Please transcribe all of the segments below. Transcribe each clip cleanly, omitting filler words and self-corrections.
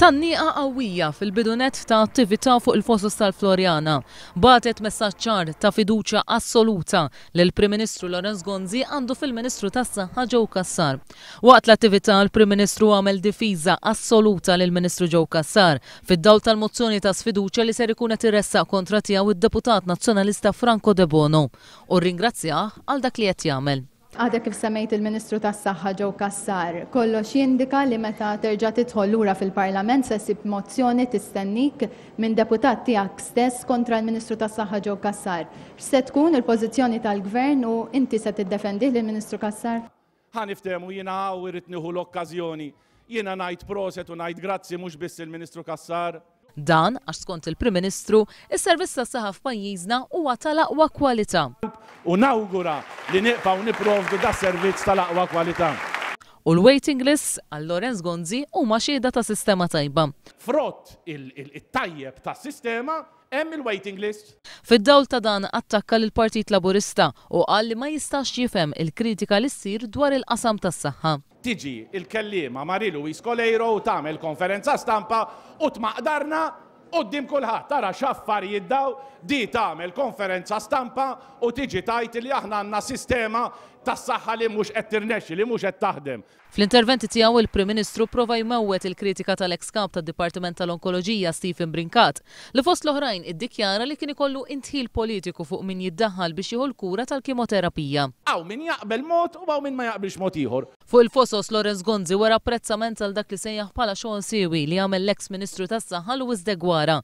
Tgħanniqa qawwija fil-bidu nett ta' attività fuq il-Fosos tal-Floriana bagħtet messaġġ ċar ta' fiduċja assoluta li l-Prim Ministru Lawrence Gonzi għandu fil-Ministru tas-Saħħa Joe Cassar. Waqt l-attività l-Prim Ministru għamel difiża assoluta lill-Ministru Joe Cassar fid-dawl tal-mozzjoni ta' sfiduċja li ser ikun qed iressaq kontra tiegħu d-Deputat Nazzjonalista Franco Debono u rringrazzjah għal dak li qed jagħmel. Għadek kif semmejt il-Ministru tas-Saħħa Joe Cassar. Kollox jindika li meta terġa' tidħol lura fil-Parlament se ssib mozzjoni tistennik minn deputat tiegħek stess kontra l-Ministru tas-Saħħa Joe Cassar. X'se tkun il-pożizzjoni tal-Gvern u inti se tiddefendih lill-Ministru Cassar? Ħa niftehmu, jiena hawn irrid nieħu l-okkażjoni. Jiena ngħid proset u ngħid grazzi mhux biss lill-Ministru Cassar, Dan għax skont il-Prim Ministru, is-servizz tas-saħħa f'pajjiżna huwa tal-aqwa kwalità. U nawgura li nibqgħu nipprovdu das-servizz tal-aqwa kwalità. U l-waiting lists, għal Lawrence Gonzi, huma xhieda ta' sistema tajba. Frott it-tajjeb tas-sistema hemm il-waiting lists. Fid-dawl ta' dan attakka lill-Partit Laburista u qal li ma jistax jifhem il-kritika li ssir dwar il-qasam tas-saħħa. Tiġi l-kelliema Marie Louise Coleiro u tagħmel konferenza stampa u tmaqdarna quddiem kulħadd. Ara x'affarijiet daw, di tagħmel konferenza stampa u tiġi tgħid li aħna għandna sistema tas-saħħa li mhux qed tirnexxi, li mhux qed taħdem. Fl-interventi tiegħu il-Prim Ministru pprova jmewwet il-kritika tal-eks Kap tad-Dipartiment tal-Onkoloġija Stephen Brincat, li fost l-oħrajn iddikjara li kien ikollu indħil politiku fuq min jiddaħħal biex jieħu l-kura tal-kimoterapija. Hawn min jaqbel mod u hawn min ma jaqbilx mod ieħor. Fuq il-Fosos, Lawrence Gonzi wera apprezzament għal dak li sejjaħ bħala xogħol siewi li għamel l-eks Ministru tas-Saħħa Louis Deguara,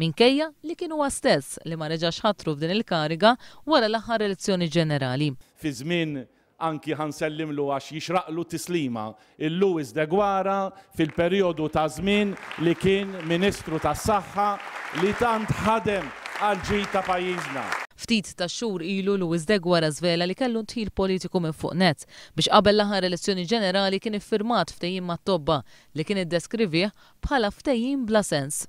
minkejja li kien huwa stess li ma reġax ħatru f'din il-kariga wara l-aħħar elezzjoni ġenerali. Fi żmien Anki ħa nsellimlu għax jixraqlu tislima, il-Louis Deguara fil-perijodu ta' żmien li kien Ministru tas-Saħħa li tant ħadem għall-ġid ta' pajjiżna. Ftit tax-xhur ilu Louis Deguara żvela li kellu ndħil politiku minn fuq nett biex qabel l-aħħar elezzjoni ġenerali kien iffirmat ftehim mat-tobba li kien iddeskrivih bħala ftehim bla sens.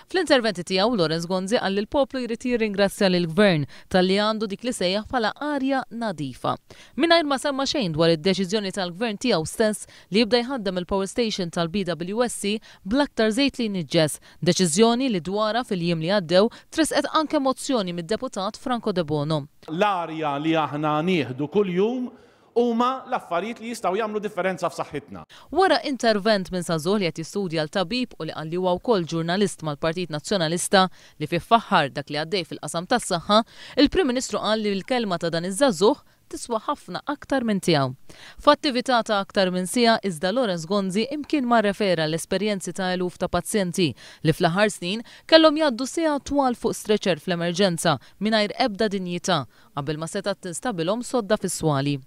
Fl-interventi tiegħu, Lawrence Gonzi qal li l-poplu jrid jirringrazzja lill-Gvern talli għandu dik li sejjaħ bħala arja nadifa. Mingħajr ma semma xejn dwar id-deċiżjoni tal-Gvern tiegħu stess li jibda jħaddem il-power station tal-BWSC bl-aktar żejt li jniġġes, deċiżjoni li dwarha fil-jiem li għaddew tressqet anke mozzjoni mid-Deputat Franco Debono. L-arja li aħna nieħdu kuljum huma l-affarijiet li jistgħu jagħmlu differenza f'saħħitna. Wara intervent minn żagħżugħ li qed jistudja għal tabib u li qal li huwa wkoll ġurnalist mal-Partit Nazzjonalista li fih faħħar dak li għaddej fil-qasam tas-saħħa, il-Prim Ministru qal li l-kelma ta' dan iż-żagħżugħ tiswa ħafna aktar minn tiegħu. F'attività ta' aktar minn siegħa iżda Lawrence Gonzi imkien ma rrefera għall-esperjenzi ta' eluf ta' pazjenti li fl-aħħar snin kellhom jgħaddu sigħat twal fuq stretcher fl-emerġenza mingħajr ebda dinjità qabel ma setgħet tinstabilhom sodda fis-swali.